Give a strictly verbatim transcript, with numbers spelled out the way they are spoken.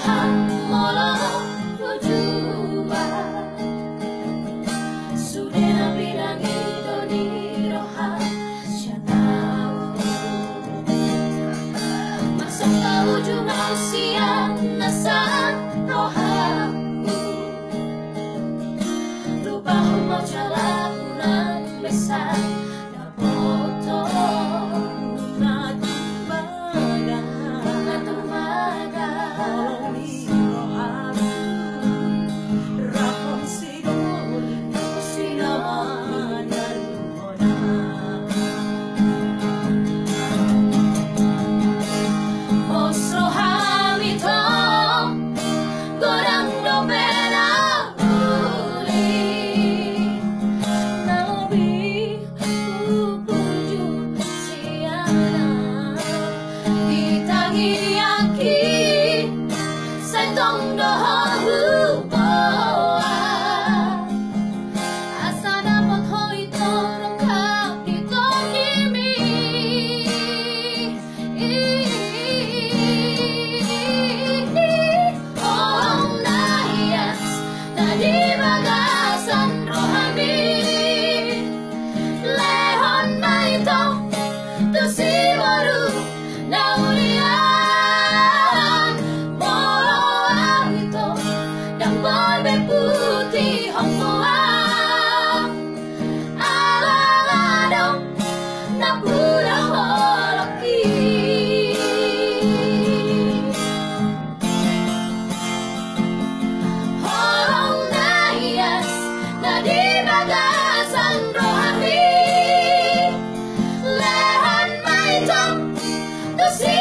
Molo tujuan sude na pinangido ni roha sian ahu, maksud paujung au sian nasa rohangku. Lupa mau jalaku nang mesan. Godang dope na uli na lobi hupunjung sian au. Di tangiangki sai tong do ho huboan, asa dapot ho ito rongkap di tondimi. Holong na hias na di bagasan rohami, lehon ma ito tu si boru na uli an. Molo au ito ndang boi be putihon ho au, ala adong na pudang holongki. Holong na hias na di bagasan rohami, lehon ma ito tu si